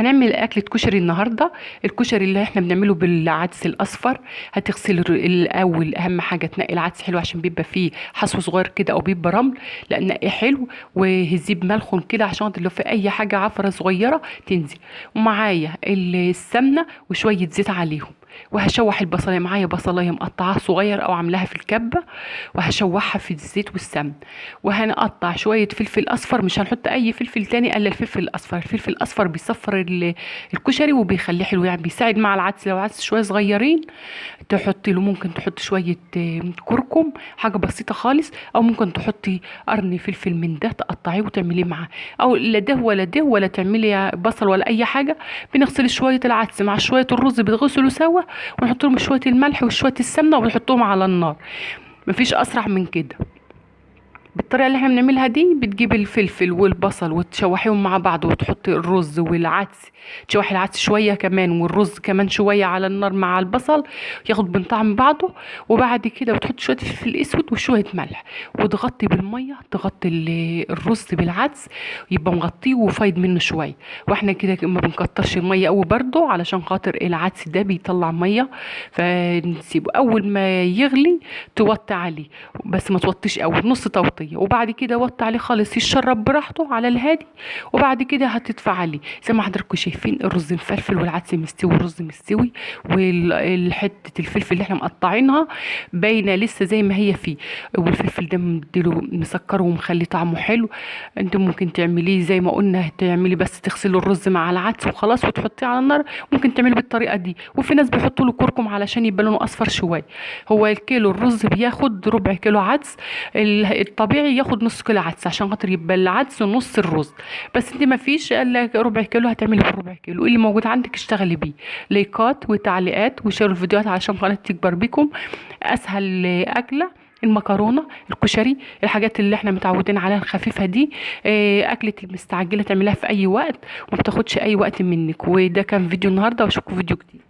هنعمل اكلة كشري النهارده. الكشري اللي احنا بنعمله بالعدس الاصفر. هتغسل الاول، اهم حاجة تنقي العدس حلو عشان بيبقى فيه حصو صغير كده او بيبقى رمل، لا نقي حلو وهزيه بملح كده عشان لو في اي حاجة عفره صغيرة تنزل. ومعايا السمنة وشوية زيت عليهم، وهشوح البصلايه. معايا بصلايه مقطعاها صغير او عاملاها في الكبه، وهشوحها في الزيت والسمن. وهنقطع شوية فلفل اصفر، مش هنحط اي فلفل تاني الا الفلفل الاصفر. الفلفل الاصفر بيصفر الكشري وبيخليه حلو، يعني بيساعد مع العدس. لو عدس شوية صغيرين تحطي له، ممكن تحط شوية كركم، حاجة بسيطة خالص، او ممكن تحطي قرن فلفل من ده تقطعيه وتعمليه معاه، او لا ده ولا ده، ولا تعملي بصل ولا اي حاجة. بنغسل شوية العدس مع شوية الرز، بيتغسلوا سوا، ونحط لهم شوية الملح وشوية السمنة وبنحطهم على النار. مفيش اسرع من كده. بالطريقة اللي احنا بنعملها دي، بتجيب الفلفل والبصل وتشوحيهم مع بعض، وتحطي الرز والعدس، تشوحي العدس شوية كمان والرز كمان شوية على النار مع البصل، ياخد من طعم بعضه. وبعد كده بتحطي شوية فلفل اسود وشوية ملح، وتغطي بالمية، تغطي الرز بالعدس، يبقى مغطيه وفايض منه شوية. واحنا كده ما بنكترش المية قوي برده علشان خاطر العدس ده بيطلع مية، فنسيبه اول ما يغلي توطي عليه، بس ما توطيش قوي، نص توطيه. وبعد كده وطي عليه خالص يتشرب براحته على الهادي، وبعد كده هتدفع عليه. زي ما حضراتكم شايفين الرز مفلفل والعدس مستوي والرز مستوي، والحتة الفلفل اللي احنا مقطعينها باينة لسه زي ما هي فيه، والفلفل ده مديله مسكره ومخلي طعمه حلو. انت ممكن تعمليه زي ما قلنا، تعملي بس تغسلي الرز مع العدس وخلاص وتحطيه على النار، ممكن تعمليه بالطريقة دي. وفي ناس بيحطوا له كركم علشان يبقى لونه اصفر شوية. هو الكيلو الرز بياخد ربع كيلو عدس، الطبيعي ياخد نص كيلو عدس عشان خاطر يبقى العدس نص الرز. بس انت ما فيش الا ربع كيلو، هتعملي بربع كيلو اللي موجود عندك اشتغلي بيه. لايكات وتعليقات وشيروا الفيديوهات علشان قناة تكبر بيكم. اسهل اكله المكرونه، الكشري، الحاجات اللي احنا متعودين عليها الخفيفة دي، اكله المستعجله تعمليها في اي وقت وما بتاخدش اي وقت منك. وده كان فيديو النهارده، واشوفكم فيديو جديد.